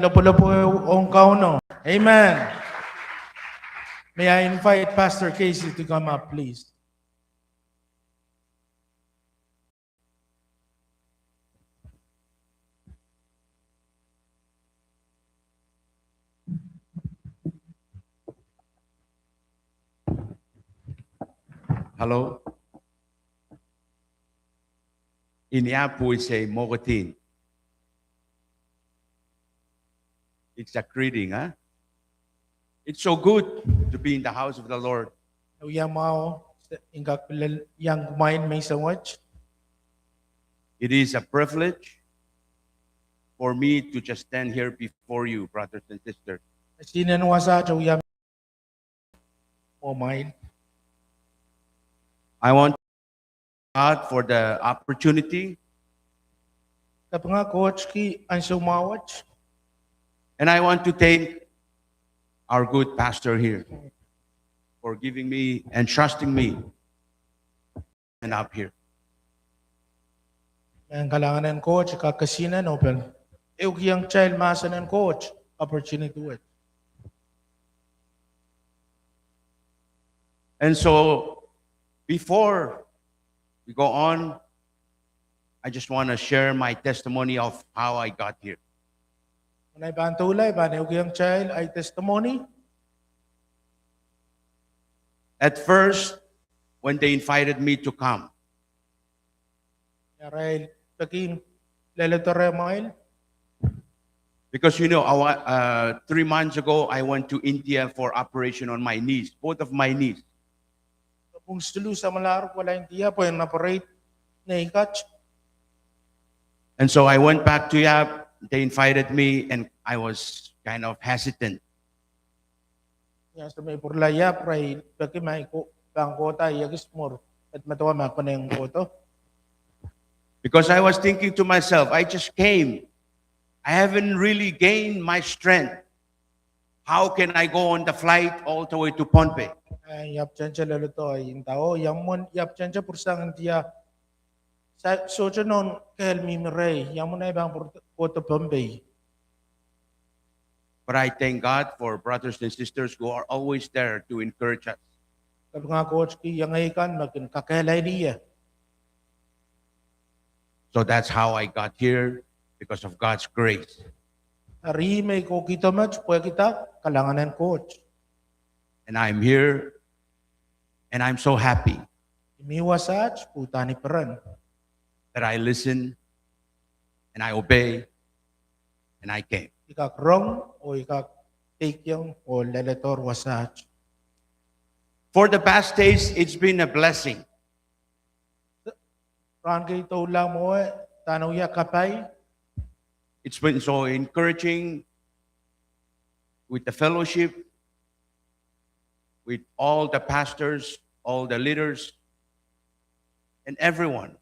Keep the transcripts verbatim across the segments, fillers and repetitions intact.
Lopolopo ew on kauno. Amen. May I invite Pastor Casey to come up, please? Hello. In Iap we say mokotin. It's a greeting, huh? It's so good to be in the house of the Lord. Ewe ia mwawa, ingak pillel iang kumain mei sewach. It is a privilege for me to just stand here before you, brothers and sisters. Esinen wasach ewe ia mwain. I want God for the opportunity. Kapnga Kot ki ansou mwach. And I want to thank our good pastor here for giving me and trusting me and up here. Ngang kalanganen Kot ka kesinen open. Ewe kiang child masanen Kot opportunity wet. And so, before we go on, I just want to share my testimony of how I got here. Ngang pwan tula pwan ewe kiang child ai testimony. At first, when they invited me to come, Arail pekin lele toremail. Because, you know, I wa- uh, three months ago, I went to India for operation on my knees, both of my knees. Pung sulu samalar kola India pwe na operate nei kach. And so I went back to Iap. They invited me, and I was kind of hesitant. Ia, so me purla Iap rai peki mai ko pang kota ia kis mor et metoa ma koneng koto. Because I was thinking to myself, I just came. I haven't really gained my strength. How can I go on the flight all the way to Pohnpei? Iap chenche loloto inta o, iamon iap chenche pursang India. Sa socho non kel mi mirei, iamon ai pang pur- koto Pohnpei. But I thank God for brothers and sisters who are always there to encourage us. Kapnga Kot ki iangei kan me kin kakela ilia. So that's how I got here, because of God's grace. Ari mei ko kitomoch pwe kita kalanganen Kot. And I'm here, and I'm so happy. Mi wasach putani peren. That I listen, and I obey, and I came. Ikak rong o ikak teikiong o leletor wasach. For the past days, it's been a blessing. Ran kei toula mo e, tano ia kapai. It's been so encouraging with the fellowship, with all the pastors, all the leaders, and everyone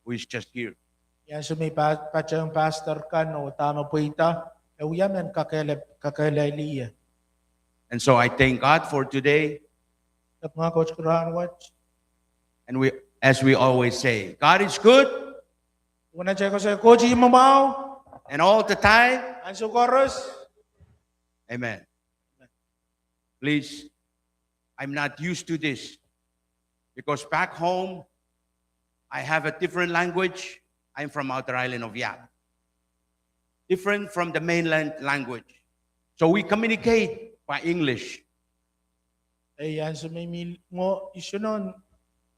who is just here. Ia so mi pa- pachang pastor kan o tano pweita, e uia men kakele kakele ilia. And so I thank God for today. Kapnga Kot kuran wach. And we, as we always say, God is good. Wona cheko se Kot i mamau. And all the time. Ansou koros. Amen. Please, I'm not used to this. Because back home, I have a different language. I'm from outer island of Yap. Different from the mainland language. So we communicate by English. Ei, ansou mi mi mo isunon,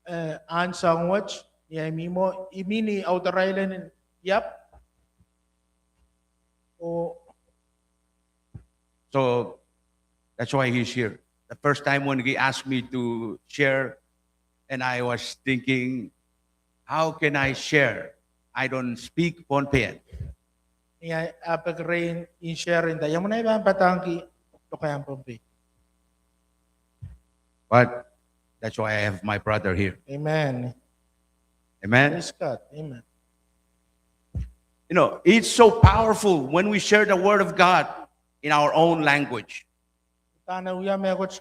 eh, an sangwach, ia mi mo imini outer island in Yap. O. So that's why he's here. The first time when he asked me to share, and I was thinking, how can I share? I don't speak Pohnpeian. Ia, a pekrein in sharing ta, ia mona iba patangki lokayan Pohnpei. But that's why I have my brother here. Amen. Amen. Praise God. Amen. You know, it's so powerful when we share the word of God in our own language. Tana uya me koch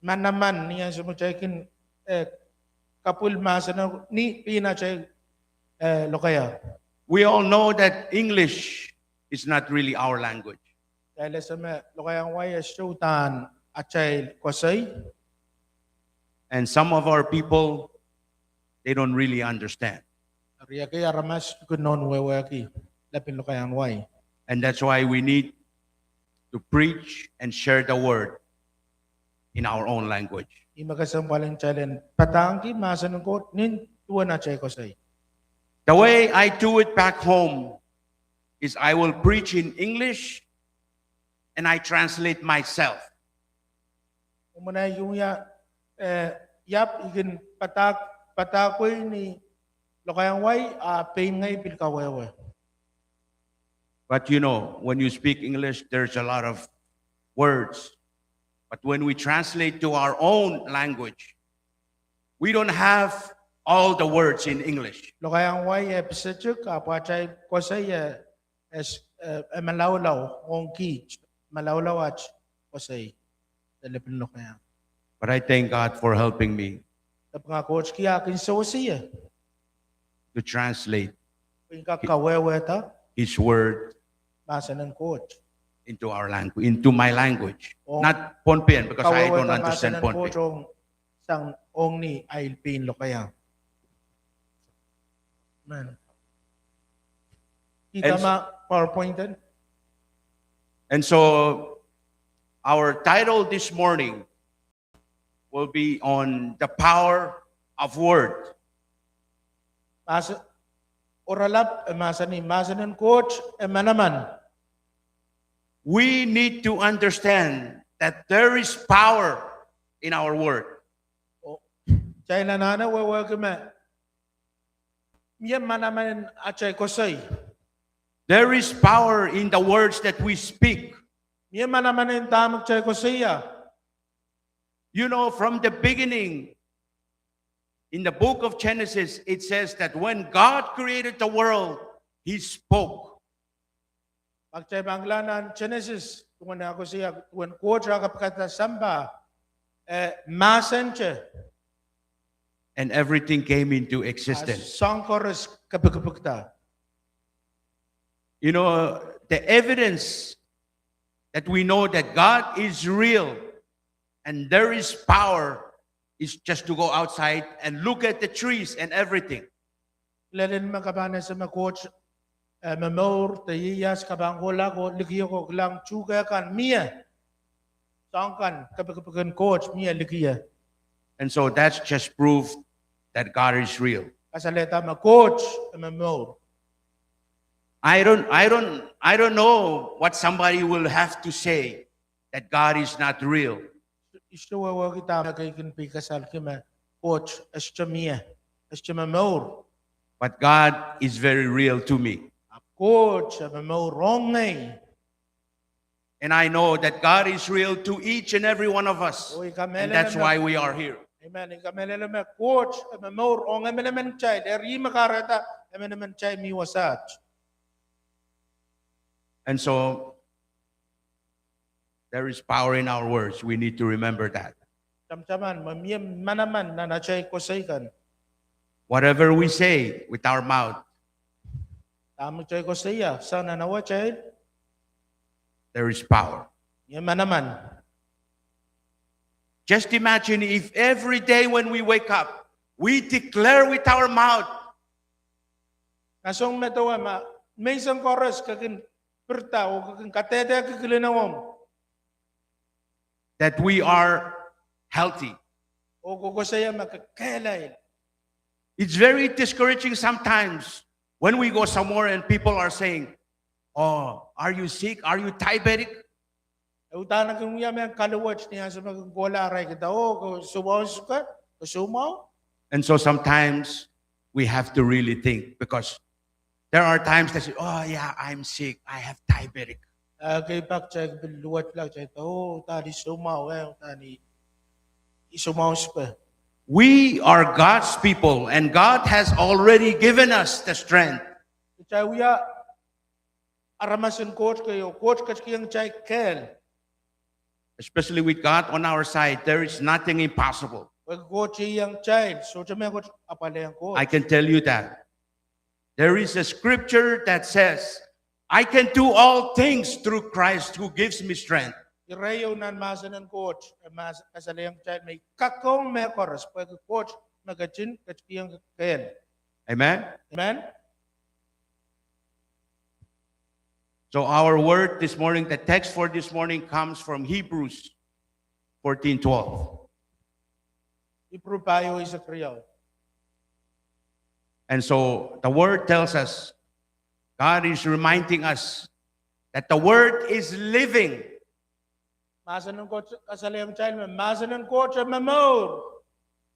manaman ni an semuchaikin, eh, kapul masana ni pina chai, eh, lokaya. We all know that English is not really our language. Ita leseme lokaiang wai esoutan achail kosei. And some of our people, they don't really understand. Are ekkei aramas mi kon non weweoki lepin lokaiang wai. And that's why we need to preach and share the word in our own language. Ime kesempwal en challenge patangki masen Kot nin tuwen achai kosei. The way I do it back home is I will preach in English and I translate myself. Umuna iuia, eh, iap ikin patak, patakwe ni lokaiang wai a pein ngai pil kawewe. But you know, when you speak English, there's a lot of words. But when we translate to our own language, we don't have all the words in English. Lokaiang wai e pisechuk, a pwachai kosei e, es, e, e malaulau, ong kich, malaulau ach kosei, te lepin lokaiang. But I thank God for helping me. Epwe nga Kot kia kin sewese ie. To translate. Pwe ika kaweweta. His word. Masen en Kot. Into our language, into my language. Ong. Not Pohnpeian, because I don't understand Pohnpeian. Kaweweta masen en Kot ong sang ong ni ailpin lokaiang. Amen. Ita ma PowerPoint en. And so our title this morning will be on the power of word. Mas-, oralap, e, masani, masen en Kot, e, manaman. We need to understand that there is power in our word. O, chai na nane wewe kime. Mie manaman achai kosei. There is power in the words that we speak. Mie manaman en tamuk chai kosei ia. You know, from the beginning, in the book of Genesis, it says that when God created the world, he spoke. Ak chai pangla nan Genesis, tuen akosia, tuen Kot a kapkata sampa, e, masen che. And everything came into existence. A song chorus kapikapikta. You know, the evidence that we know that God is real and there is power is just to go outside and look at the trees and everything. Lelen me kapan ese me Kot, e, me mour te ias kapan kola ko likioko kilang chuka kan mie. Song kan kapikapik en Kot mie likia. And so that's just proof that God is real. Kasaleta me Kot, e, me mour. I don't, I don't, I don't know what somebody will have to say that God is not real. Isto wewe kita me kaikin pi kasal kime Kot ese mie, ese me mour. But God is very real to me. Kot, e, me mour ong ngai. And I know that God is real to each and every one of us. And that's why we are here. Amen. Ika melele me Kot, e, me mour ong emon emon chai, eri me kareta emon emon chai mi wasach. And so, there is power in our words. We need to remember that. Chamchaman, me mie manaman nan achai kosei kan. Whatever we say with our mouth, tam chai kosei ia, sang nan awachai, there is power. Mie manaman. Just imagine if every day when we wake up, we declare with our mouth. Ngasong me towa ma, meisong koros kakin pirta o kakin katete kikilin awom. That we are healthy. O kokosei ia me kakelail. It's very discouraging sometimes when we go somewhere and people are saying, "Oh, are you sick? Are you diabetic?" Eutanakin wia me kaluwach ni asemakin kola araiketa, o ko sumau suka, ko sumau. And so sometimes we have to really think because there are times that say, "Oh yeah, I'm sick. I have diabetic." Kei pak chai pil luwat lak chai ta, o tani sumau, e tani isumau suka. We are God's people and God has already given us the strength. Chai wia aramasen Kot kei o Kot kachkiang chai kel. Especially with God on our side, there is nothing impossible. Pwe Kot iei chai, sochame Kot apwalean Kot. I can tell you that. There is a scripture that says, I can do all things through Christ who gives me strength. Ira eu non masen en Kot, e mas-, kasaleangchal me kakkaung me koras, pwe Kot me kachin, kachkieng ken. Amen? Amen? So our word this morning, the text for this morning comes from Hebrews fourteen twelve. Hipru paio isek riau. And so the word tells us, God is reminding us that the word is living. Masen en Kot kasaleangchal me masen en Kot e momour.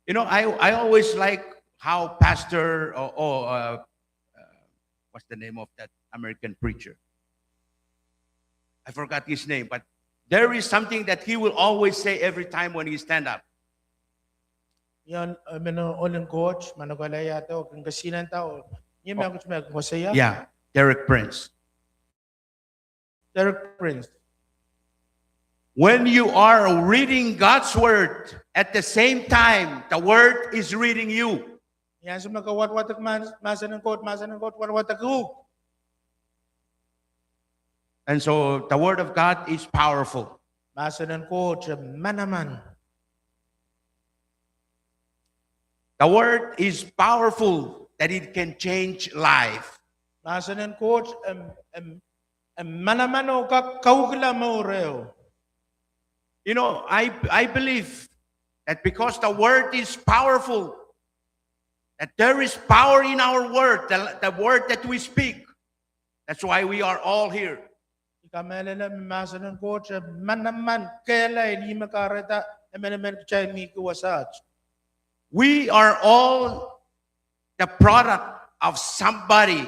You know, I, I always like how pastor or, or uh, uh, what's the name of that American preacher? I forgot his name, but there is something that he will always say every time when he stand up. Ion, eh, meno olen Kot, mano kala ya to, kin kasinen tao, ni me kuch me koseya. Yeah, Derek Prince. Derek Prince. When you are reading God's word, at the same time, the word is reading you. Ia sema ka watwatak mas-, masen en Kot, masen en Kot watwatak u. And so the word of God is powerful. Masen en Kot e manaman. The word is powerful that it can change life. Masen en Kot em, em, em manaman o ka-, kaukila mour eu. You know, I, I believe that because the word is powerful, that there is power in our word, the, the word that we speak. That's why we are all here. Ika me lele me masen en Kot e manaman kela ili me kareta, emenemen kichai mi kiwasach. We are all the product of somebody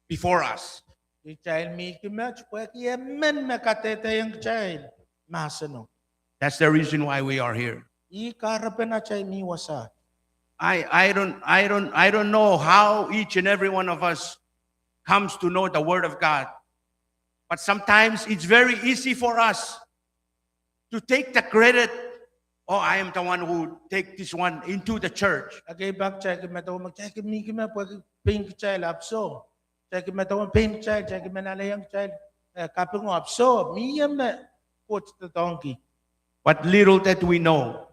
before us. Kichai mi kimoch pwe ki emon me kateteieng kichai maseno. That's the reason why we are here. I karepen achai mi wasa. I, I don't, I don't, I don't know how each and every one of us comes to know the word of God. But sometimes it's very easy for us to take the credit, "Oh, I am the one who take this one into the church." Ake pak chai ke meto mak chai ke mi kime pwe ke pink chai lap so. Chai ke meto pink chai, chai ke menaleang chai, eh, kaping up so, mi eme kot the donkey. But little that we know,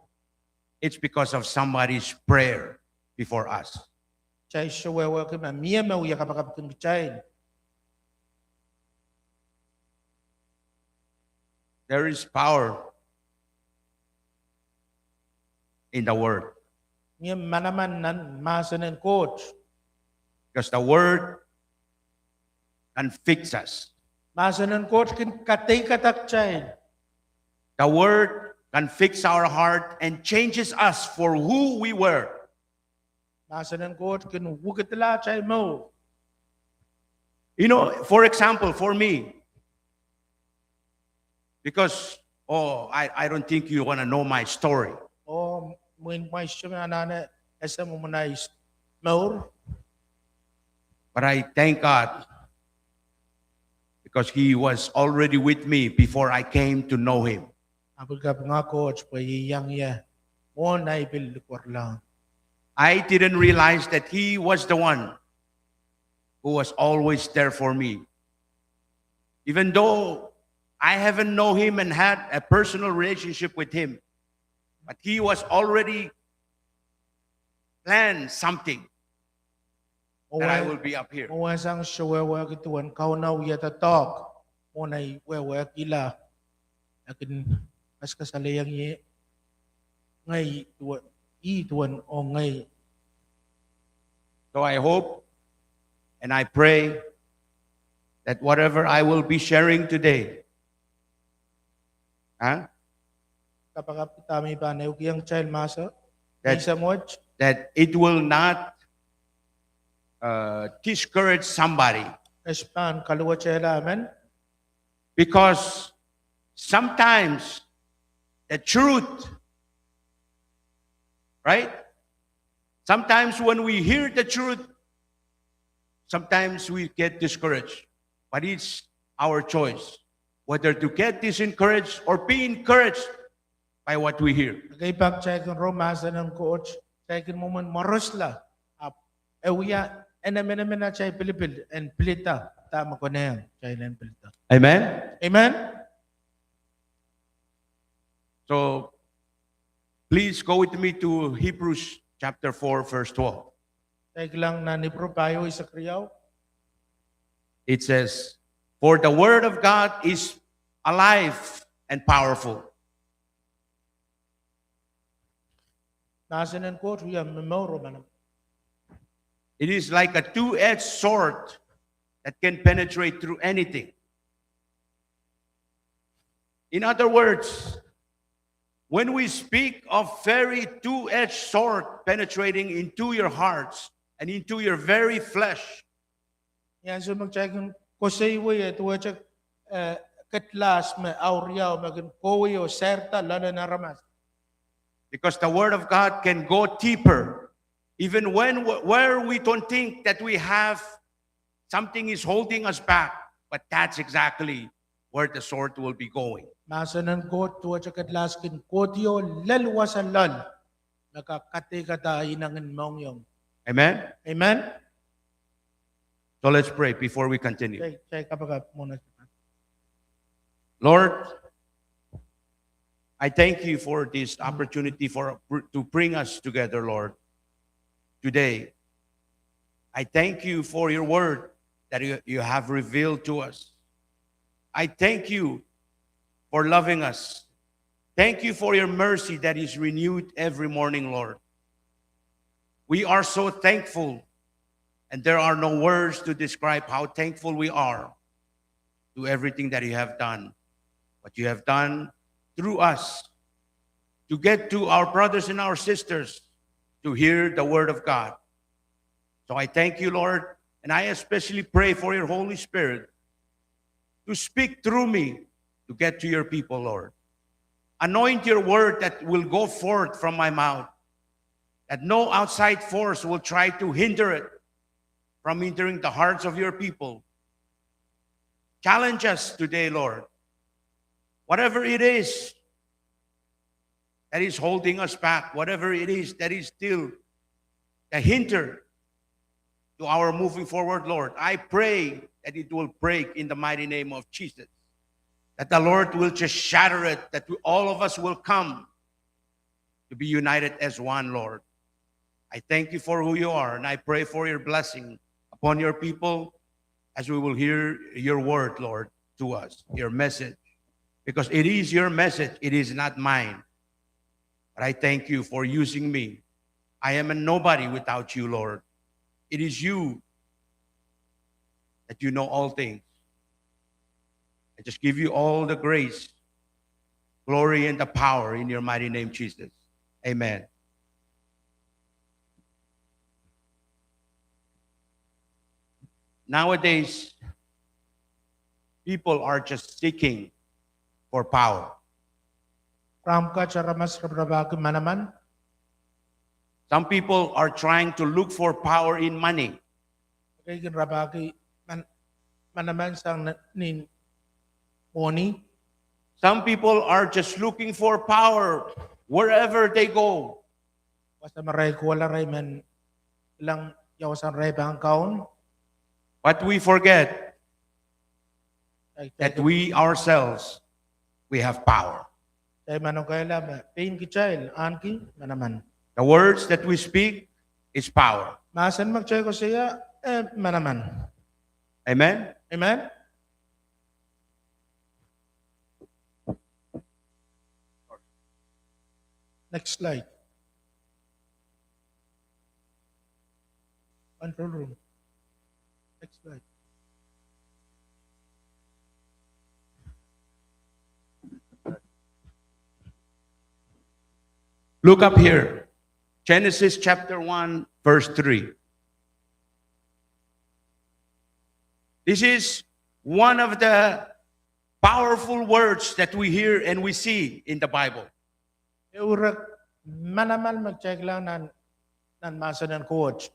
it's because of somebody's prayer before us. Chai so wewe ke ma mi eme uya kapakap kin chai. There is power in the word. Nge manaman non masen en Kot. Because the word can fix us. Masen en Kot kin kateikatak chai. The word can fix our heart and changes us for who we were. Masen en Kot kin wukutila chai mo. You know, for example, for me, because, oh, I, I don't think you wanna know my story. O, mwen mwaisem anane ese mo mona is mour. But I thank God because he was already with me before I came to know him. Apwikap nga Kot pwe i yang ia won ai pil likor lang. I didn't realize that he was the one who was always there for me. Even though I haven't know him and had a personal relationship with him, but he was already planned something that I will be up here. Owe sang sowewe kituen kauna uya tatok. Mona i wewe kila. Akin kaskasaleang ie. Ngai tuwe, i tuwen o ngai. So I hope and I pray that whatever I will be sharing today, huh? Kapakap tami pa neukiang child master. That, that it will not, uh, discourage somebody. Espan kaluwa chela amen. Because sometimes the truth, right? Sometimes when we hear the truth, sometimes we get discouraged. But it's our choice whether to get disencouraged or be encouraged by what we hear. Kei pak chaikin ro masen en Kot, chaikin momon morosla, ap, ewia, enemenemen achai pilipil, en pilita. Tamakoneang, chailen pelita. Amen. Amen. So, please go with me to Hebrews chapter four, verse twelve. Taikilang nan Ipru paio isek riau. It says, "For the word of God is alive and powerful." Masenen Kot ia me mouro manam. It is like a two-edged sword that can penetrate through anything. In other words, when we speak of very two-edged sword penetrating into your hearts and into your very flesh, ia, so mak chakin kosei we e tuechek, eh, ketlas me auriau me kin kowei o serta lalen aramas. Because the word of God can go deeper, even when where we don't think that we have something is holding us back, but that's exactly where the sword will be going. Masenen Kot tuechek ketlas kin kotio lel wasa lal, me ka kateikata inangen mongiong. Amen. Amen. So let's pray before we continue. Chai, chai kapakap mona. Lord, I thank you for this opportunity for, to bring us together, Lord, today. I thank you for your word that you, you have revealed to us. I thank you for loving us. Thank you for your mercy that is renewed every morning, Lord. We are so thankful, and there are no words to describe how thankful we are to everything that you have done, what you have done through us to get to our brothers and our sisters to hear the word of God. So I thank you, Lord, and I especially pray for your Holy Spirit to speak through me to get to your people, Lord. Anoint your word that will go forth from my mouth, that no outside force will try to hinder it from entering the hearts of your people. Challenge us today, Lord. Whatever it is that is holding us back, whatever it is that is still a hinder to our moving forward, Lord, I pray that it will break in the mighty name of Jesus. That the Lord will just shatter it, that we, all of us will come to be united as one, Lord. I thank you for who you are, and I pray for your blessing upon your people as we will hear your word, Lord, to us, your message. Because it is your message, it is not mine. But I thank you for using me. I am a nobody without you, Lord. It is you that you know all things. I just give you all the grace, glory, and the power in your mighty name, Jesus. Amen. Nowadays, people are just seeking for power. Ram kach aramas ra pwapwaki manaman. Some people are trying to look for power in money. Ekiekin ra pwapwaki man-, manaman sang ne-, nin moni. Some people are just looking for power wherever they go. Wasa me ra ikola ra men lang ia wasa ra pwan kaun. But we forget that we ourselves, we have power. Chai manokela me pein kichel anki manaman. The words that we speak is power. Masen mak chai koseia, eh, manaman. Amen? Amen. Next slide. Control room. Next slide. Look up here. Genesis chapter one, verse three. This is one of the powerful words that we hear and we see in the Bible. Ew ra manaman me chekla nan, nan masen an Kot.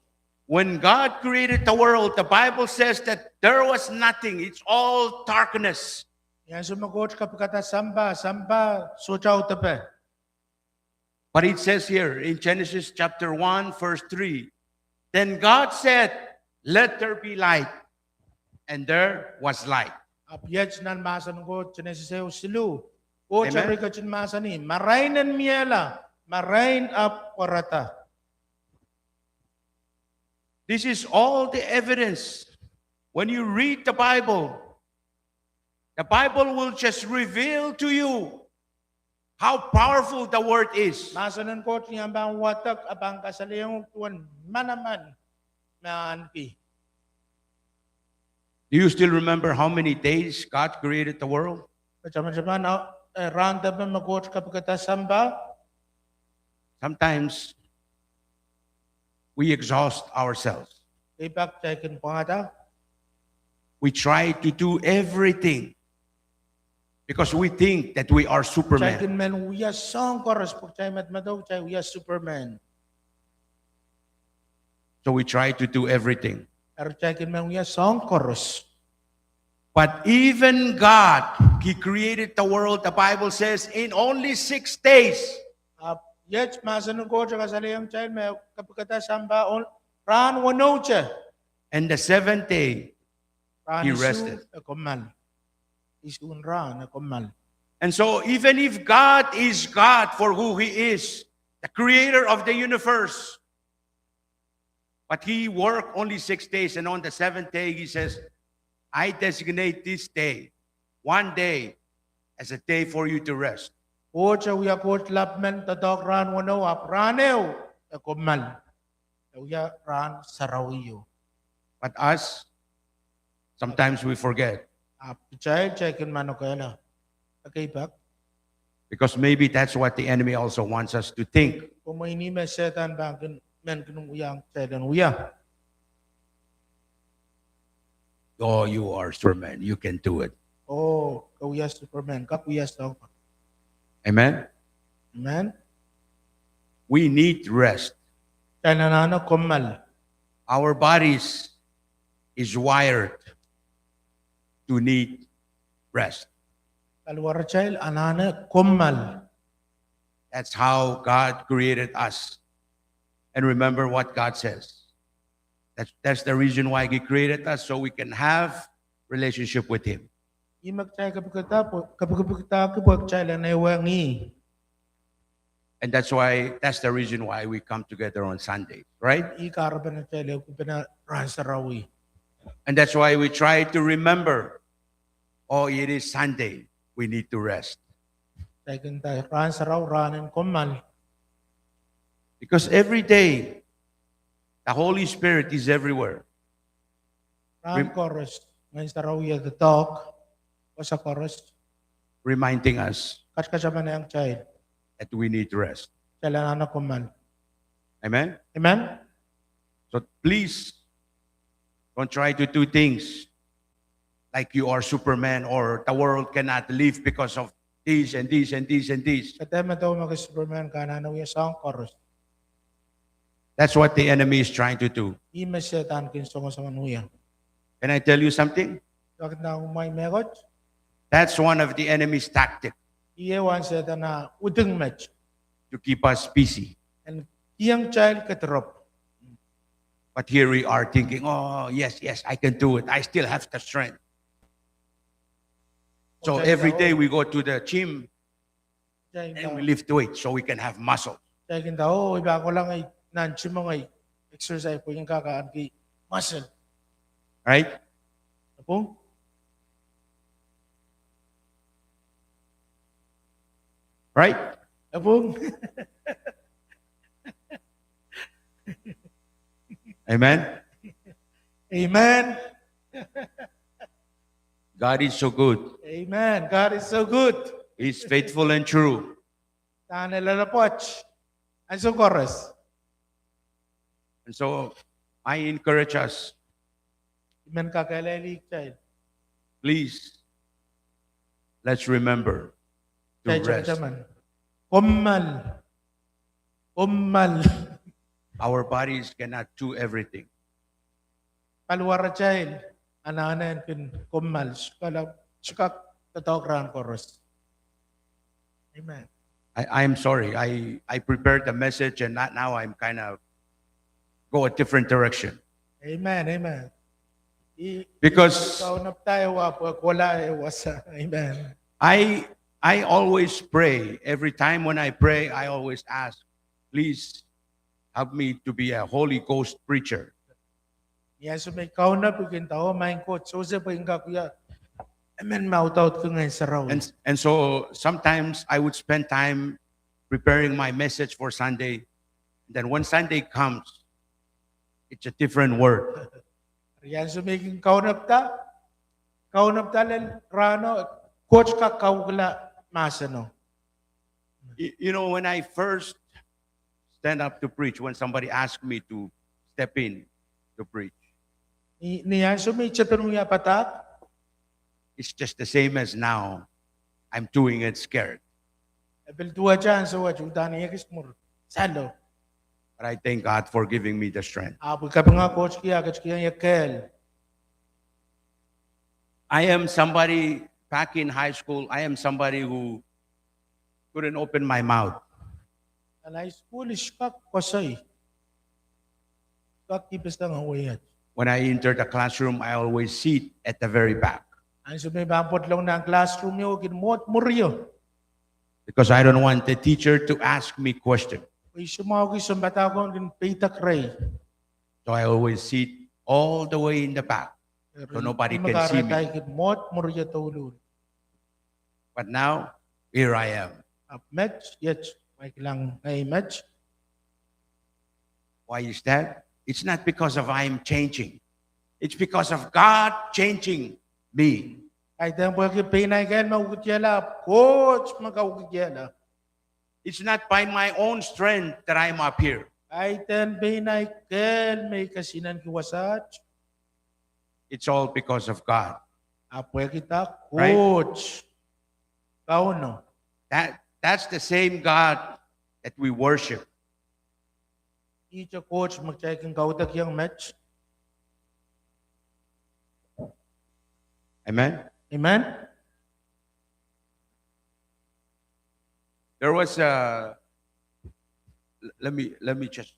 When God created the world, the Bible says that there was nothing. It's all darkness. Ia, so me Kot kapikata sampa, sampa sochau tepe. But it says here in Genesis chapter one, verse three, "Then God said, 'Let there be light.'" And there was light. Ap iech non masen Kot, Genesis eu silu. Kot a rikochin masani, marain en miela, marain ap pwarata. This is all the evidence. When you read the Bible, the Bible will just reveal to you how powerful the word is. Masenen Kot ian pwan watak a pwan kasaleong tuan manaman me an pi. Do you still remember how many days God created the world? Pachamachaman, eh, ran tape me Kot kapiketa sampa? Sometimes we exhaust ourselves. Ipak chaikin pwata. We try to do everything because we think that we are Superman. Chaikin men wia song koros, pok chai met meto chai wia Superman. So we try to do everything. Are chaikin men wia song koros. But even God, He created the world, the Bible says, in only six days. Ap iech masen Kot a kasaleong chai me kapiketa sampa on ran wenouche. And the seventh day, He rested. Ran isu e kommal. Isun ran e kommal. And so even if God is God for who He is, the creator of the universe, but He worked only six days, and on the seventh day, He says, I designate this day, one day, as a day for you to rest. Kot a wia Kot lapmen totok ran wenou, ap ran eu e kommal. E wia ran sarawi. But us, sometimes we forget. Ap chai, chaikin manokela. Akeipak. Because maybe that's what the enemy also wants us to think. Pwe mweini me Setan pwan kin, men kin wiang chai len wia. Oh, you are Superman. You can do it. O, ka wia Superman, ka wia song. Amen? Amen. We need rest. Chai anane kommal. Our bodies is wired to need rest. Pwal warachail anane kommal. That's how God created us. And remember what God says. That's, that's the reason why He created us, so we can have relationship with Him. I me chai kapiketa pwe, kapikepiketa pwe chai len ewe ngi. And that's why, that's the reason why we come together on Sundays, right? I ka arapen chai le kupena ran sarawi. And that's why we try to remember, oh, it is Sunday, we need to rest. Chaikin ta ran sarawi ranen kommal. Because every day, the Holy Spirit is everywhere. Ran koros, Ngun Sarawi a totok, wasa koros. Reminding us, kachkachamanang chai, that we need rest. Chai anane kommal. Amen? Amen. So please, don't try to do things like you are Superman or the world cannot live because of this and this and this and this. Kete meto me ke Superman ka anane wia song koros. That's what the enemy is trying to do. I me Setan kin songosongen wia. Can I tell you something? Ua kan ua mai mekoch. That's one of the enemy's tactic. Iei wan Setan a uting mech. To keep us busy. En kiang chai ketirop. But here we are thinking, oh, yes, yes, I can do it. I still have the strength. So every day we go to the gym, and we lift weight so we can have muscle. Chaikin ta, o, iwe ua kola ngang non gym ngang exercise pwe ua kan anki muscle. Right? Epung? Right? Epung? Amen. Amen. God is so good. Amen. God is so good. He's faithful and true. Tan e lalapoch. An song koros. And so I encourage us. I men kakaleli chai. Please, let's remember to rest. Chai chok chaman. Kommal. Kommal. Our bodies cannot do everything. Pwal warachail, anane en kin kommal, sukala, sukak totok ran koros. Amen. I, I'm sorry. I, I prepared the message and not, now I'm kind of go a different direction. Amen, amen. Because kaunapta ewe pwe kola ewe sa. Amen. I, I always pray. Every time when I pray, I always ask, please help me to be a Holy Ghost preacher. Ia so me kaunap ikin tao main Kot sose pwe ingka kuya emon mautaut kungen sarawi. And, and so sometimes I would spend time preparing my message for Sunday. And then when Sunday comes, it's a different word. Ia so me ikin kaunapta, kaunapta lel rano, Kot ka kaukula maseno. Y-, you know, when I first stand up to preach, when somebody asked me to step in to preach, ni, ni an so mi chepen uya patak, it's just the same as now. I'm doing it scared. Epel tuacha an so ach utan ekis mur salo. But I thank God for giving me the strength. Apwe kapinga Kot kia, Kot kia ekel. I am somebody, back in high school, I am somebody who couldn't open my mouth. An high school iskak kosoi. Kak kipestang away at. When I entered the classroom, I always sit at the very back. An so me pwan pot long nan classroom io kin mot murio. Because I don't want the teacher to ask me question. Pwe ise mwa oki sombata kon kin peitak rei. So I always sit all the way in the back, so nobody can see me. Kin mot murio toulul. But now, here I am. Ap met, yet, maikilang ngai met. Why is that? It's not because of I am changing. It's because of God changing me. Aiten pwe ki peinai kel me ukutiela, Kot me ka ukutiela. It's not by my own strength that I am up here. Aiten peinai kel me ika sinan ki wasach. It's all because of God. Apwe kita Kot. Kauno. That, that's the same God that we worship. Icho Kot me chaikin kauta kiang met. Amen. Amen. There was a, l-, let me, let me just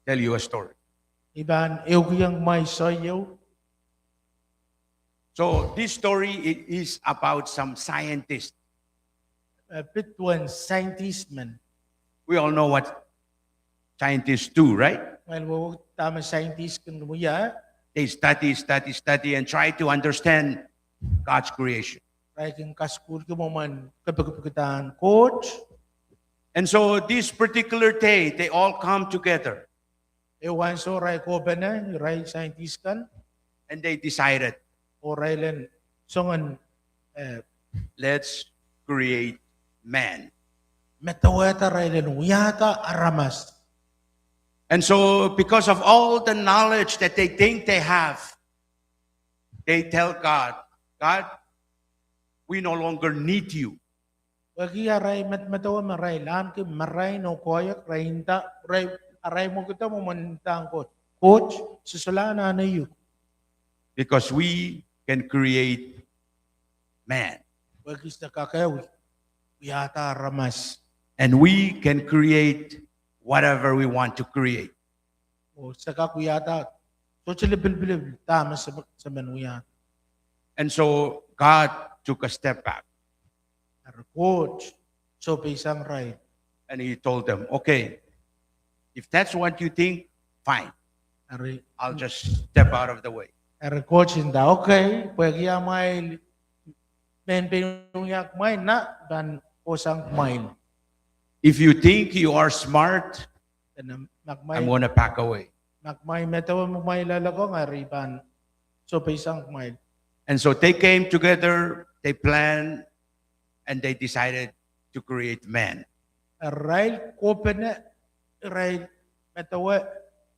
tell you a story. Iban eukiang mai soieu. So this story i-, is about some scientist. Eh, pitwen scientist men. We all know what scientists do, right? Well, wo tama scientist kin muya. They study, study, study, and try to understand God's creation. Rai kin kaskul ki moman kepekepekitan Kot. And so this particular day, they all come together. Ewan so rai kopene, rai scientist kan. And they decided, o rai len songen, eh, let's create man. Meteweta rai len wiata aramas. And so, because of all the knowledge that they think they have, they tell God, God, we no longer need you. Pwe ki arai met-, metewe me rai lanki me rai no koyek rai inta, rai, arai mokita mo mon intan Kot. Kot, sisela na neyu. Because we can create man. Pwe ki saka kewi, wiata aramas. And we can create whatever we want to create. O saka wiata, sochile pilpilip, ta me semen wiata. And so God took a step back. Are Kot, sopeisang rai. And he told them, okay, if that's what you think, fine. Are, I'll just step out of the way. Are Kot sinta, okay, pwe kia mail, men pe yak mail na, ban osang mail. If you think you are smart, I'm gonna back away. Mak mai metewe mak mai lalakong are ban sopeisang mail. And so they came together, they planned, and they decided to create man. Rail kopene, rail metewe,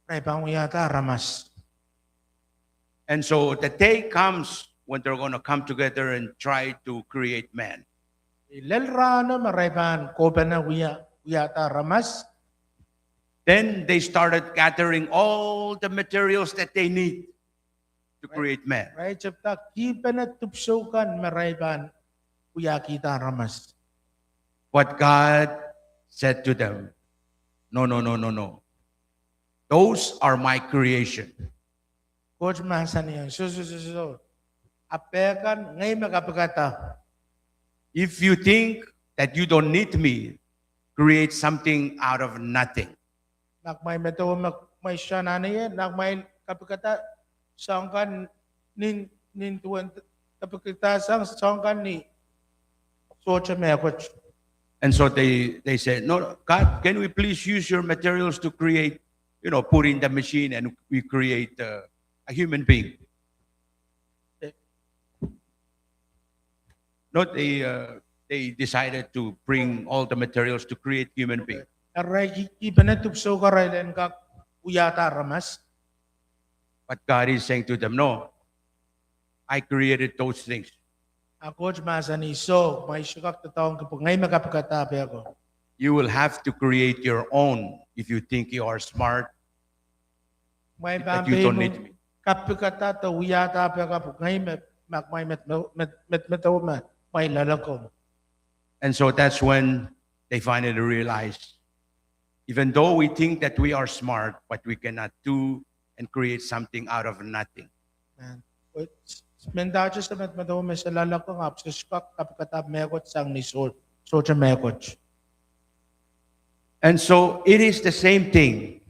rai ban wiata aramas. And so the day comes when they're gonna come together and try to create man. Lel rano me rai ban kopene wia, wiata aramas. Then they started gathering all the materials that they need to create man. Rai chapta kipene tupsoukan me rai ban wiakita aramas. But God said to them, no, no, no, no, no. Those are my creation. Kot ma sani, so, so, so, so. Apekan ngang me kapikata. If you think that you don't need me, create something out of nothing. Nak mai meto, mak mai shanane, nak mai kapikata sangkan nin, nin tuen kapikata sang, sangkan ni soche mekoch. And so they, they say, "No, God, can we please use your materials to create, you know, put in the machine and we create uh, a human being?" No, they, uh, they decided to bring all the materials to create human being. Era ki, ki pene tupso karail en kak wiata aramas. But God is saying to them, "No, I created those things." A Kot ma sani, so, mai sukak tatong kipwe ngang me kapikata peko. You will have to create your own if you think you are smart. Mai pampe you don't need me. Kapikata to wiata peko pwe ngang me, mak mai met, met, met, met, met, mai lalakong. And so that's when they finally realize, even though we think that we are smart, but we cannot do and create something out of nothing. Menta chese met, met, met, lalakong ap seskak kapikata mekoch sang ni so, soche mekoch. And so it is the same thing,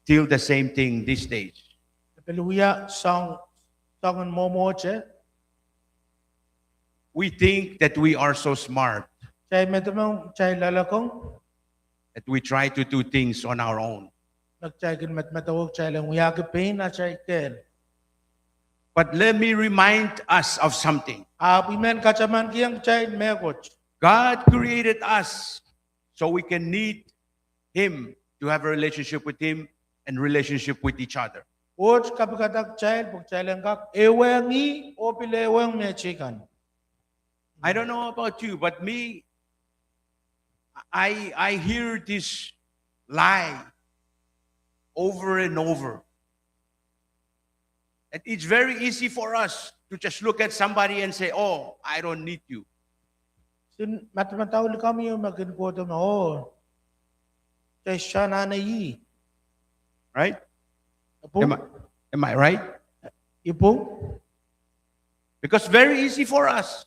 still the same thing these days. Pelu ia song, songen momoche. We think that we are so smart. Chai metemong, chai lalakong. That we try to do things on our own. Mak chai kin met, met, ok chai len wiaki pein a chai ken. But let me remind us of something. A pwi men kachaman kiang chai mekoch. God created us so we can need him, to have a relationship with him and relationship with each other. Kot kapikata chai, pwe chai len kak ewengi, o pile eweng me chikan. I don't know about you, but me, I, I hear this lie over and over. And it's very easy for us to just look at somebody and say, "Oh, I don't need you." Sin matmatau likami o makin koto ma o. Te shanane i. Right? Am I, am I right? Ipung? Because very easy for us.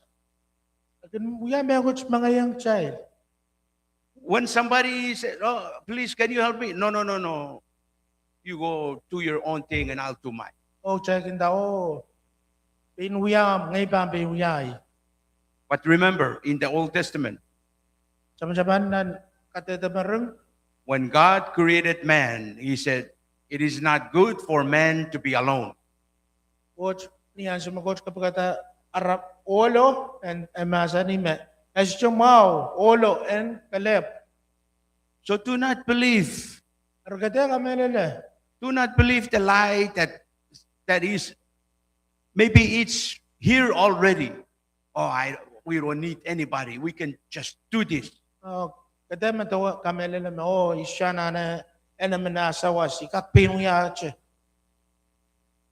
Akin wia me kuch mangayang chai. When somebody said, "Oh, please, can you help me?" "No, no, no, no. You go do your own thing and I'll do mine." O, chai kin ta o. Pein wiam, ngai pam pein wiai. But remember, in the Old Testament, Chaman chaman nan katete marung. When God created man, he said, "It is not good for man to be alone." Koch ni ansu me koch kapikata arap olo en emasani me. As chomau olo en kalep. So do not believe. Arkete kamelele. Do not believe the lie that, that is, maybe it's here already. "Oh, I, we don't need anybody. We can just do this." O, kete me to kamelele me o, ishanane, ene mena sawas, ikak pin wiache.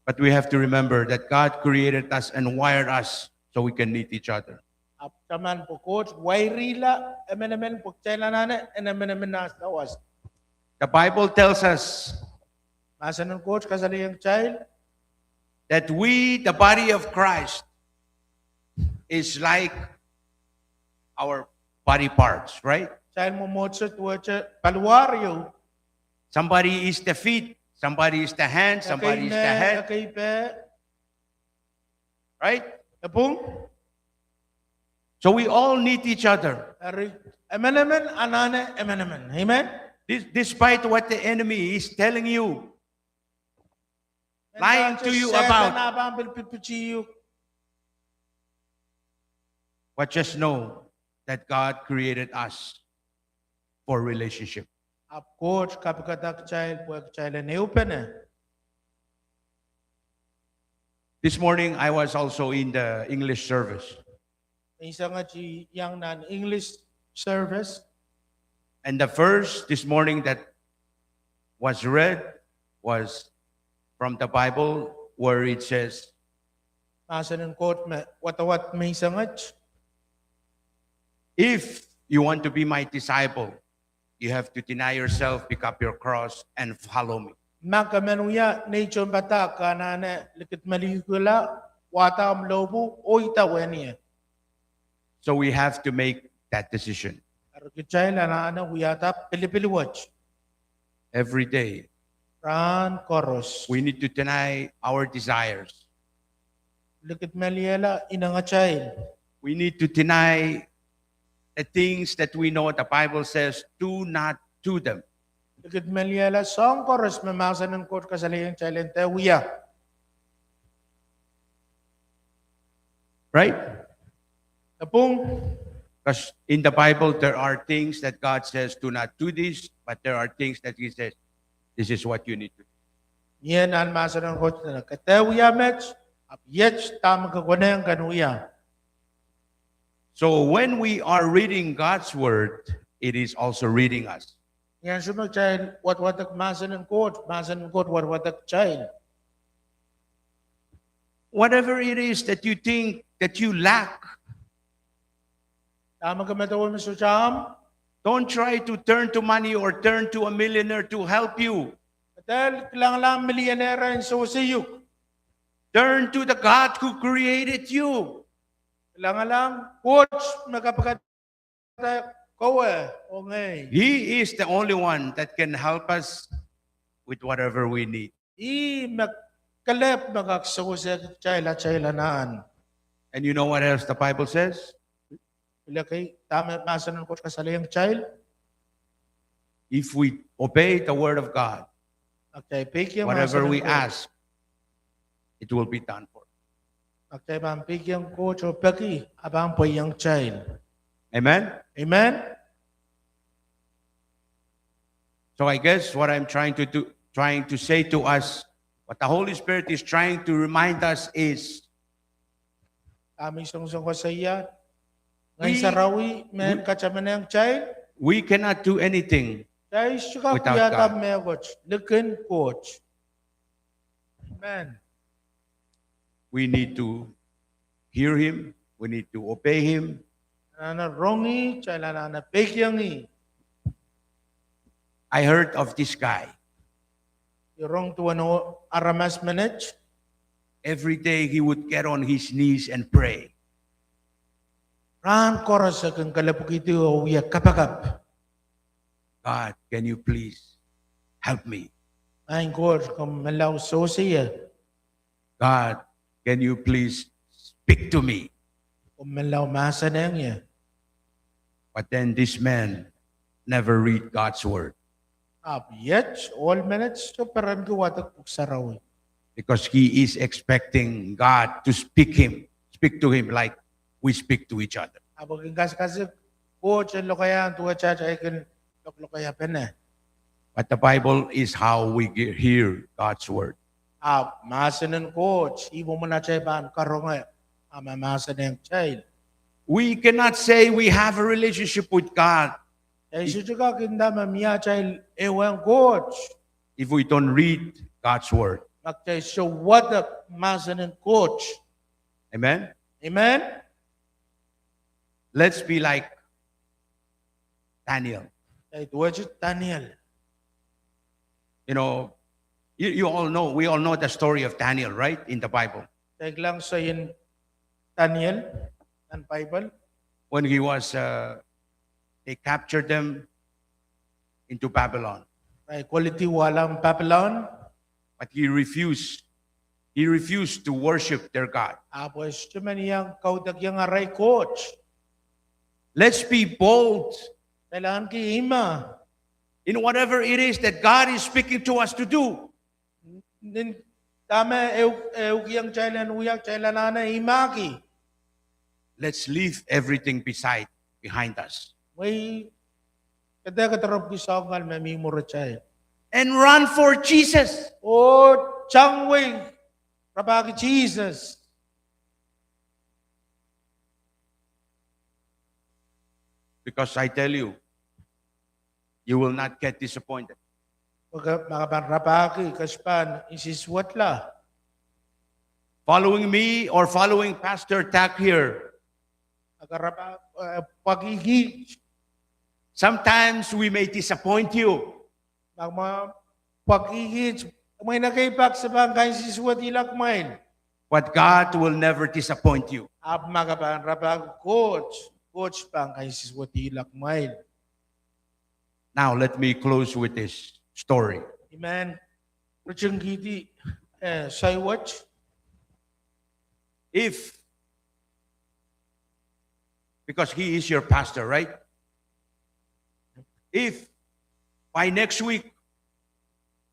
But we have to remember that God created us and wired us so we can need each other. Ap chaman pokot, wairila, emenemen pokchailanane, ene mena mena sawas. The Bible tells us Masanen Kot kasaliang child. That we, the body of Christ, is like our body parts, right? Child mo mochot woche paluario. Somebody is the feet, somebody is the hand, somebody is the head. Akei pe. Right? Epung? So we all need each other. Ari, emenemen, anane, emenemen. Amen? This, despite what the enemy is telling you, lying to you about. But just know that God created us for relationship. Ap Kot kapikatak child, pwe child en eupene. This morning, I was also in the English service. Isanga chi yang nan English service. And the verse this morning that was read was from the Bible where it says, Masanen Kot me watawat me isangach. If you want to be my disciple, you have to deny yourself, pick up your cross, and follow me. Mak emon wia nei chon pata ka anane likit me likula, wata om lopu, o ita wenie. So we have to make that decision. Are kitail anane wiata pilipil wach. Every day. Ran koros. We need to deny our desires. Likit me liela inangatail. We need to deny the things that we know the Bible says, "Do not do them." Likit me liela song koros me masen en Kot kasaleingatail en te wia. Right? Kapung. Because in the Bible, there are things that God says, "Do not do this," but there are things that He says, "This is what you need to do." Ien an masen en Kot na kete wia met, ap yet tam ke koneng kan wia. So when we are reading God's word, it is also reading us. Ien sumok tail watwatak masen en Kot, masen en Kot watwatak tail. Whatever it is that you think that you lack, tam ke metewe mesucham, don't try to turn to money or turn to a millionaire to help you. Tel kilangalang millionaire en soseiuk. Turn to the God who created you. Kilangalang Kot me kapakata kowe o ngei. He is the only one that can help us with whatever we need. I me kelep me kak sokosek taila taila nan. And you know what else the Bible says? Ilekei tam masen en Kot kasaleingatail. If we obey the word of God, whatever we ask, it will be done for us. Ak tai pwan peikiong Kot o peki, a pwan pwe iangatail. Amen? Amen? So I guess what I'm trying to do, trying to say to us, what the Holy Spirit is trying to remind us is, ami songsong koseia, Ngeni Sarawi men kachemenang tai, we cannot do anything. Tai sika piata me Kot, likin Kot. Amen. We need to hear him. We need to obey him. Nana rongi, tai nana peikiangi. I heard of this guy. I rong tuan o aramas menet. Every day he would get on his knees and pray. Ran koros e ken kalepukitu o wia kapakap. God, can you please help me? Ai Kot, kom melau sosia. God, can you please speak to me? Kom melau masanang ia. But then this man never read God's word. Ap yet, all minutes to peran ke watak Puk Sarawi. Because he is expecting God to speak him, speak to him like we speak to each other. Ap kin kaskasik Kot e lokaia tuwachach ai kin lok lokaia pene. But the Bible is how we ge-, hear God's word. Ap masanen Kot, i mo mona chai ban karonge, ama masaneng chai. We cannot say we have a relationship with God. Ai suchika kinda ma mia chai ewan Kot. If we don't read God's word. Mak chai so watak masanen Kot. Amen? Amen? Let's be like Daniel. Ai tuwachit Daniel. You know, you, you all know, we all know the story of Daniel, right? In the Bible. Chai klang soin Daniel, non Bible. When he was, uh, they captured them into Babylon. Ai quality walang Babylon. But he refused. He refused to worship their God. Apwe stemeniang kautakiang arai Kot. Let's be bold. Telanki ima. In whatever it is that God is speaking to us to do. Nin tame eu, eu kiang chailan uyak chailan ana imaki. Let's leave everything beside, behind us. Wei, kete keterop ki songal me mi murachai. And run for Jesus. O chang wei, rapaki Jesus. Because I tell you, you will not get disappointed. Maka, maka pan rapaki, kaspan, isis wetla. Following me or following Pastor Tak here. Aka rapa, eh, pakiki. Sometimes we may disappoint you. Mak ma, pwakikich, mwen ekkei pak sipwe kan sisweti lakamwail. But God will never disappoint you. Ap makapan, ra pa Kot, Kot sipwe kan sisweti lakamwail. Now let me close with this story. Amen. Richungkiti, eh, saiwach. If, because he is your pastor, right? If by next week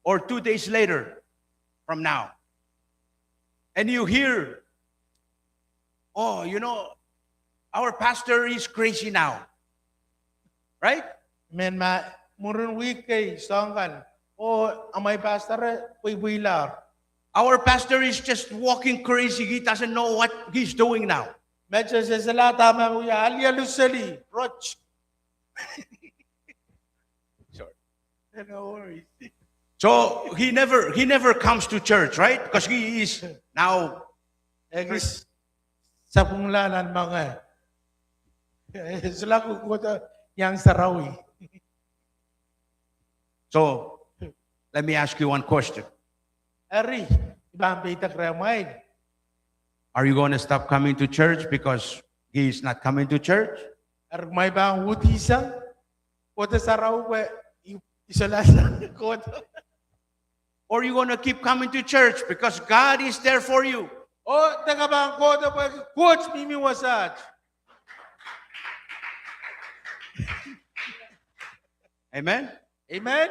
or two days later from now, and you hear, "Oh, you know, our pastor is crazy now." Right? Men ma, murun wik kei song kan, o, amai pastor e pwipwi lar. Our pastor is just walking crazy. He doesn't know what he's doing now. Meche sesela tama uya alialuseli, roch. Sorry. No worries. So he never, he never comes to church, right? Because he is now Ekis sapungla nan mangaw. Selaku kota yang sarawi. So, let me ask you one question. Ari, iban peitak ramai. Are you going to stop coming to church because he is not coming to church? Ar mai ban utisang, kota sarau we i-, isolasa kota. Or you going to keep coming to church because God is there for you? O, teka ban kota pwe Kot mi mi wasach. Amen? Amen?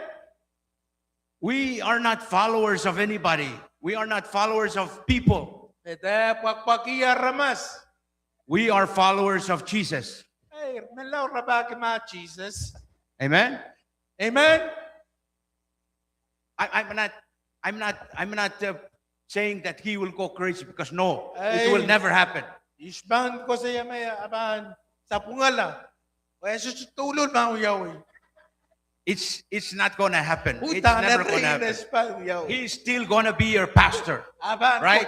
We are not followers of anybody. We are not followers of people. Ete pwakpwaki aramas. We are followers of Jesus. Ei, me lau rapaki ma Jesus. Amen? Amen? I, I'm not, I'm not, I'm not, uh, saying that he will go crazy because no, it will never happen. Ispan kose yame aban sapungala. Wes tulul ma uyawi. It's, it's not gonna happen. It's never gonna happen. He's still gonna be your pastor, right?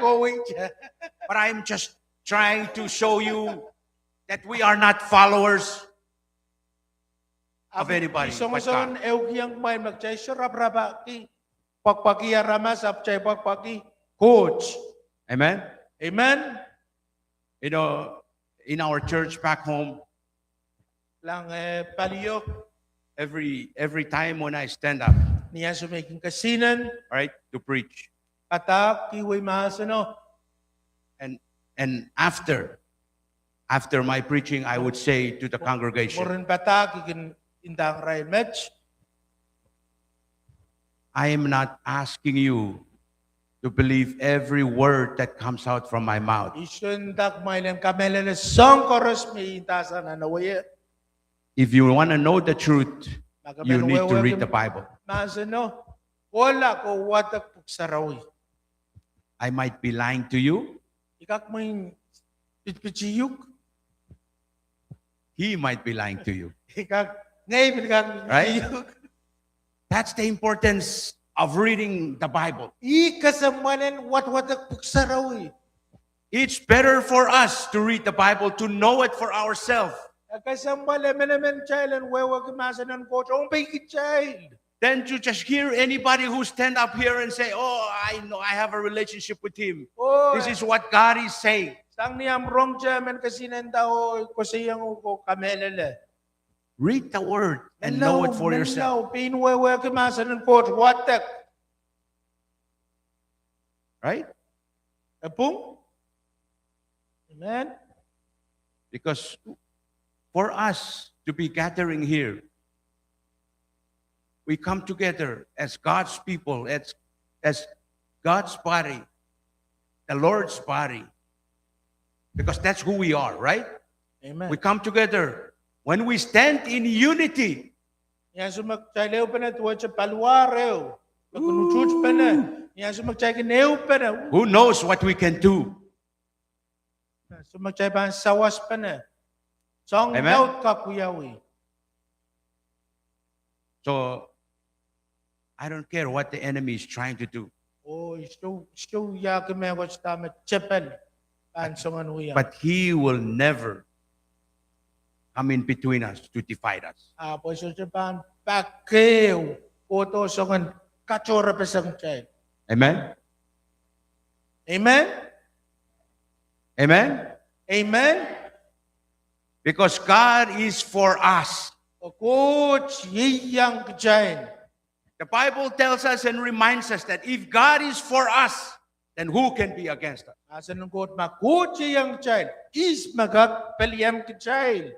But I'm just trying to show you that we are not followers of anybody but God. Isongoson eukiang mai mak chai soraprapaki, pwakpwaki aramas ap chai pwakpwaki Kot. Amen. Amen. You know, in our church back home, lang, eh, palio. Every, every time when I stand up, ni asu mekin kasinen, right, to preach, patak iwe maseno. And, and after, after my preaching, I would say to the congregation, morin patak ikin indang rai mech, I am not asking you to believe every word that comes out from my mouth. Isun tak mailen kamelele song koros mi intasan anawe. If you want to know the truth, you need to read the Bible. Maseno, ola ko watak puk sarawi. I might be lying to you. Ikak mwen pitpichiyuk. He might be lying to you. Ikak, ngai mi ikak, right? That's the importance of reading the Bible. I kasamwalen watwatak puk sarawi. It's better for us to read the Bible, to know it for ourselves. Kasamwalen menemen chailen wewe kimasanen Kot, ompei ki child. Than to just hear anybody who stand up here and say, "Oh, I know, I have a relationship with him. This is what God is saying." Sang ni am rong chairman kasinen ta o koseyangu ko kamelele. Read the word and know it for yourself. Pin wewe kimasanen Kot watak. Right? Epung? Amen. Because for us to be gathering here, we come together as God's people, as, as God's body, the Lord's body. Because that's who we are, right? Amen. We come together when we stand in unity. Ni asu mak chai leupene tuoche paluareu. Kunuchuch pene. Ni asu mak chai kineupene. Who knows what we can do? Ni asu mak chai pan sawas pene. Song, amen, out kakuyawi. So, I don't care what the enemy is trying to do. O, isto, isto ya keme wachta me chepel. An songan uya. But he will never come in between us to divide us. A, pwe so se pan pakeu, oto songan kachorapesang child. Amen. Amen. Amen. Amen. Because God is for us. Kot ieiang child. The Bible tells us and reminds us that if God is for us, then who can be against us? Asen Kot ma Kot ieiang child. Is ma Kot pelian child.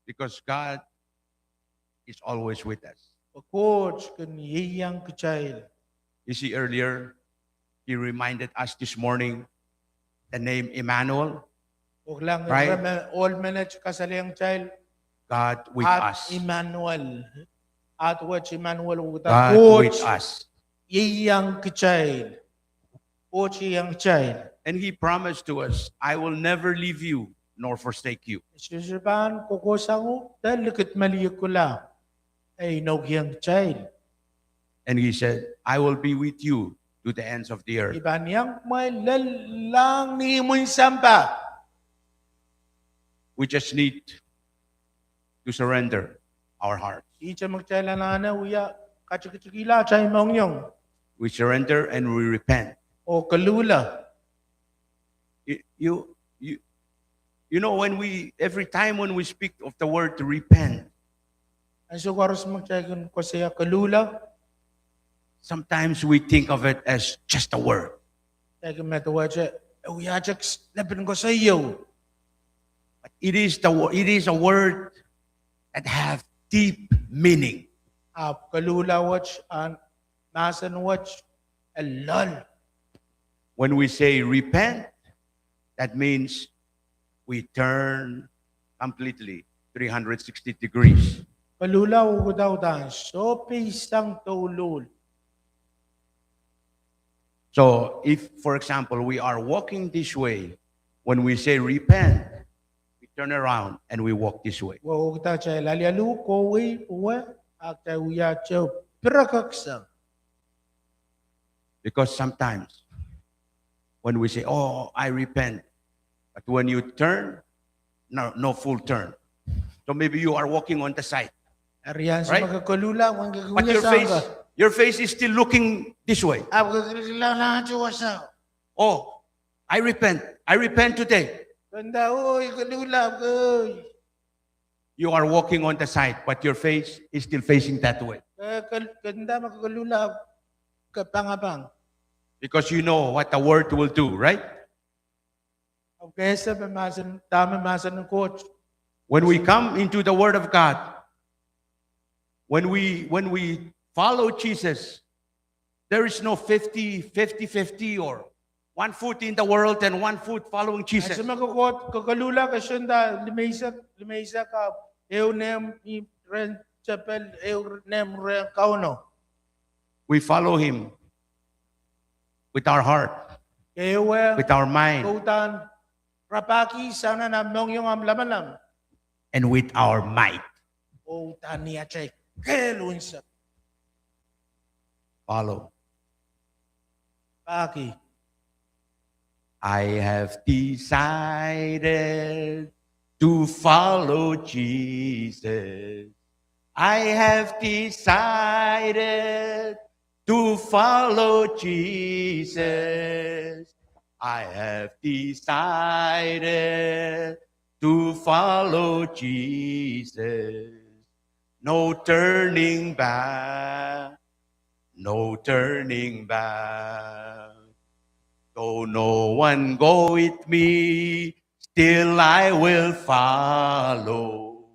Because God is always with us. Kot ken ieiang child. You see, earlier, he reminded us this morning the name Emmanuel. Oklang right? Ol menet kasaleang child. God with us. Emmanuel. At wech Emmanuel, God with us. Ieiang child. Kot ieiang child. And he promised to us, I will never leave you nor forsake you. Sise pwan kokosang ngonuk, ika likit me liekula, ei, no ieiang child. And he said, I will be with you to the ends of the earth. I pwan iang mei lon lang nimwin sampah. We just need to surrender our hearts. Iei chok mak child anane wia kachikchikila chai mongyong. We surrender and we repent. O kalula. You, you, you, you know, when we, every time when we speak of the word repent, Ese koaros mak chai ken kosia kalula. Sometimes we think of it as just a word. Eke met wache, e wia chok s-, lepin kosia. But it is the wo-, it is a word that have deep meaning. Ap kalula wach an masen wach a lol. When we say repent, that means we turn completely three hundred sixty degrees. Kalula ukutautan, so peisang toulul. So if, for example, we are walking this way, when we say repent, we turn around and we walk this way. Wo ukutacha lalialu kowei uwe, akta wia chou pirakaksa. Because sometimes when we say, oh, I repent, but when you turn, no, no full turn. So maybe you are walking on the side. Arian right? Sima ke kalula, wan ke But your face, your face is still looking this way. Ap ke kalula na chuwasa. Oh, I repent. I repent today. Kanda, oh, i kalula, oh. You are walking on the side, but your face is still facing that way. Eh, kal-, kanda ma kalula, kapangapang. Because you know what the word will do, right? Okay, se pe masen, tame masen coach. When we come into the word of God, when we, when we follow Jesus, there is no fifty, fifty, fifty, or one foot in the world and one foot following Jesus. Ese me kokot, kokolula, kasunda, limeisa, limeisa ka, eu nem, i, ren, chapel, eu nem, ren, kauno. We follow him with our heart, ewe, with our mind, koutan, rapaki, sana na mongyong am lamalam. And with our might. O tania chai kelunsa. Follow. Paki. I have decided to follow Jesus. I have decided to follow Jesus. I have decided to follow Jesus. No turning back, no turning back. Though no one go with me, still I will follow.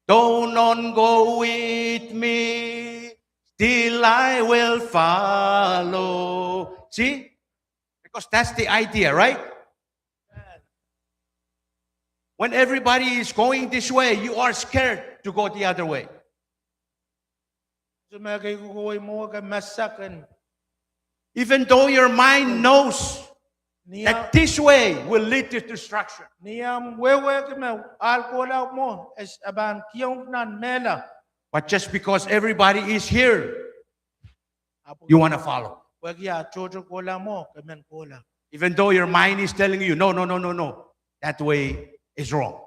Though none go with me, still I will follow. See? Because that's the idea, right? When everybody is going this way, you are scared to go the other way. Sumeke kukuwei mo ke masaken. Even though your mind knows that this way will lead to destruction. Niam wewe kime alkola mo es aban kiong nan mela. But just because everybody is here, you wanna follow. Wekia chocho kola mo, kemen kola. Even though your mind is telling you, no, no, no, no, no, that way is wrong.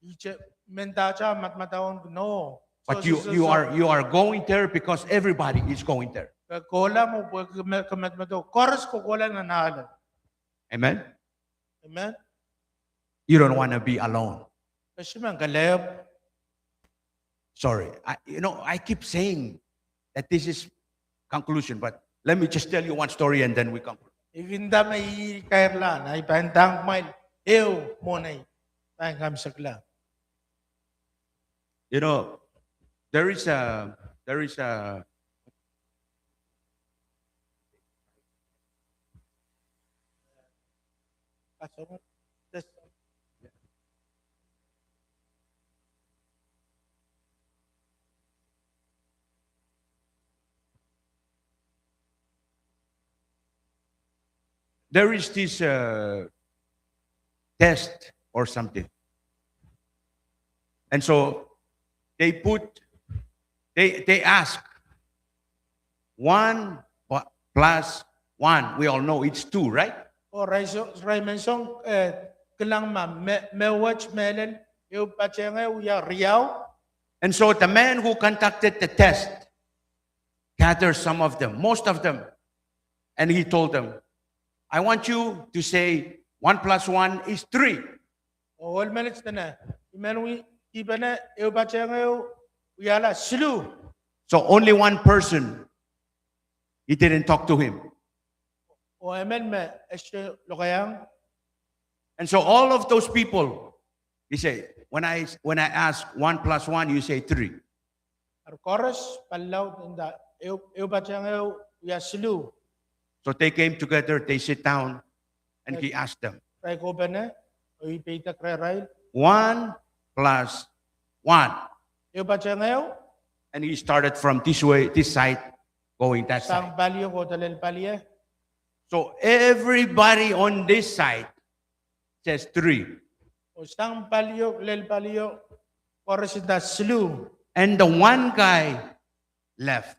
Iche mentacha matmataun, no. But you, you are, you are going there because everybody is going there. Kokola mo pwe ke me-, ke met meto. Koras kokola na nalo. Amen? Amen. You don't want to be alone. Ke sumang kalep. Sorry. I, you know, I keep saying that this is conclusion, but let me just tell you one story and then we conclude. Ifinta me i kairlan, ai pan tang mail, eu monei, pan kam sekla. You know, there is a, there is a, there is this uh, test or something. And so they put, they, they ask, one plus one, we all know it's two, right? O rai so-, rai men song, eh, kilang ma me, me wach melen, eu pachengeu ia riau. And so the man who conducted the test gathered some of them, most of them, and he told them, I want you to say one plus one is three. O ol men ach tene, imen wi, ipene, eu pachengeu, wiala silu. So only one person, he didn't talk to him. O emon me ese lokeang. And so all of those people, he said, when I, when I ask one plus one, you say three. Ar koras, palaut enda, eu, eu pachengeu, ia silu. So they came together, they sit down, and he asked them. Rai kopene, o i peitak rerail. One plus one. Eu pachengeu. And he started from this way, this side, going that side. Sang palio, kotelel palie. So everybody on this side says three. O sang palio, lel palio, koras ita silu. And the one guy left.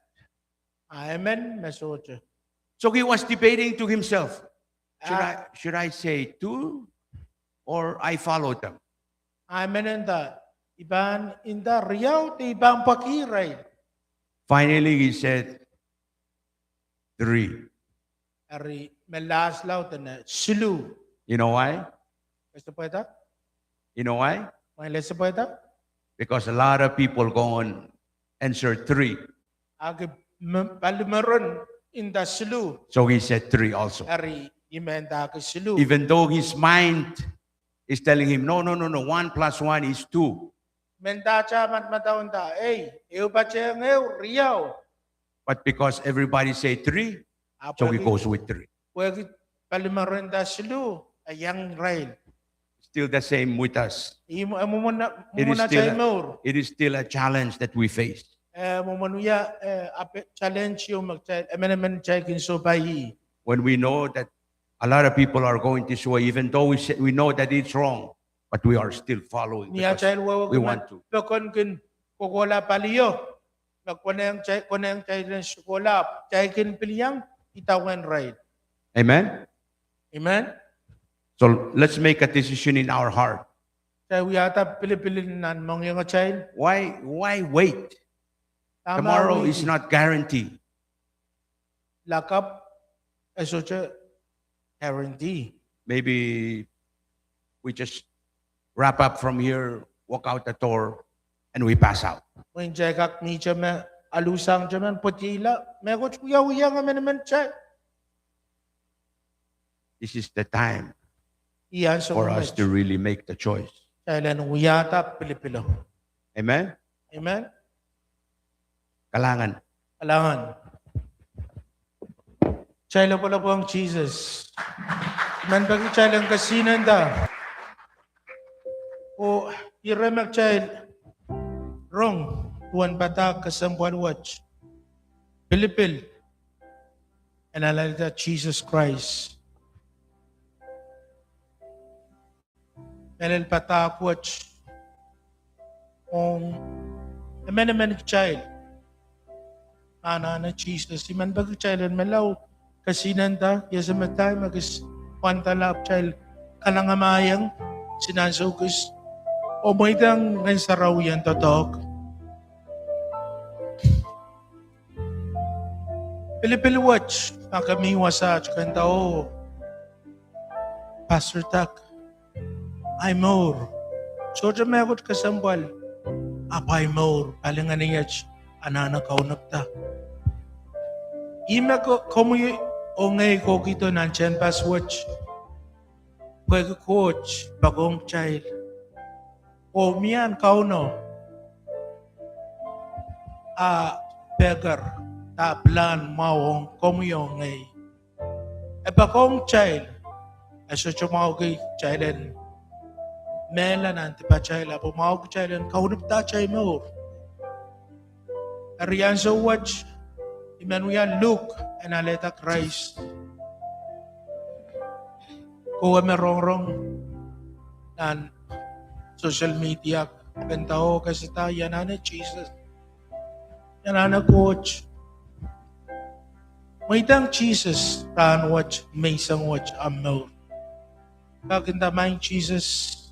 A emon me soche. So he was debating to himself, should I, should I say two or I follow them? A emon enda, ipan enda riau te ipan pwaki rai. Finally he said, three. Ari me last laut ena silu. You know why? Ese pweta? You know why? Mwa le ese pweta? Because a lot of people go and answer three. Aki me-, pali meron inda silu. So he said three also. Ari i men taki silu. Even though his mind is telling him, no, no, no, no, one plus one is two. Men ta cha mat mataun ta, ei, eu pachengeu riau. But because everybody say three, so he goes with three. Pweki pali meron ta silu, a iang rail. Still the same with us. I mo-, e momona, momona chai mour. It is still a challenge that we face. E momona ia, e, ape challenge io mak chai, emenemen chai kin sopai. When we know that a lot of people are going this way, even though we say, we know that it's wrong, but we are still following because we want to. Ni a chai wewe pokon kin kokola palio. Me koneng chai, koneng chai ren sukolap, chai kin piliang, ita wen rail. Amen? Amen? So let's make a decision in our heart. Chai wiata pilipilin nan mongieng chai. Why, why wait? Tomorrow is not guaranteed. Lakap, ese soche guarantee. Maybe we just wrap up from here, walk out the door, and we pass out. Mwen chai kak mi cheme alusang chemen potila, me koch kuya uya nga menemen chai. This is the time for us to really make the choice. Chai len wiata pilipilo. Amen? Amen. Kalangan. Kalangan. Chai lapalapang Jesus. Men peki chai len kasinenda. O iremek chai rong tuan patak kesempwal wach. Pilipil. Ena lalita Jesus Christ. Elel pata kuoch. Ong emenemen child. Anane Jesus, iman peki child en melau. Kasinenda, yese metai, makis pwanta lap child. Kananga mayang, sinan sokis. O moitang ren sarawi en totok. Pilipil wach, ika mi wasach, kenta o, Pastor Tak, ai mour. Chocho me ekkoch kesempwal, apwai mour, pale ngeni ach anana kaunopta. Ime ko-, komi o ngei kokito non chen pas wach, pwe koch pakong child. O mian kauno a peker, ta plan mwaong komi o ngei. Epwe kong child, ese chok mwaoki child en mela nan tipachaila, pwe mwaoki child en kaunopta chai mour. Eri ansou wach, imen wia Luk ena leta Kraist. Kowe me rongorong nan social media, kenta o kesita, ianane Jises, ianane Koch. Mwitan Jises ran wach, meisang wach, a mour. Ka kenta main Jises,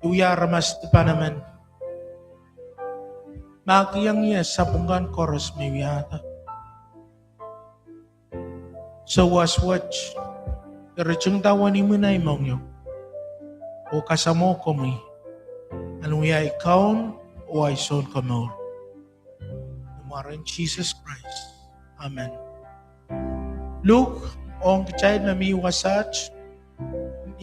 iwe aramas tipanemon. Makiang ia sapungkan koros mi wiata. Souwas wach, ere chungta wani minai mongio. O kasamo komi, an wia ai kaun, o ai son komour. Imwaren Jises Kraist. Amen. Luk, ong kichai me mi wasach,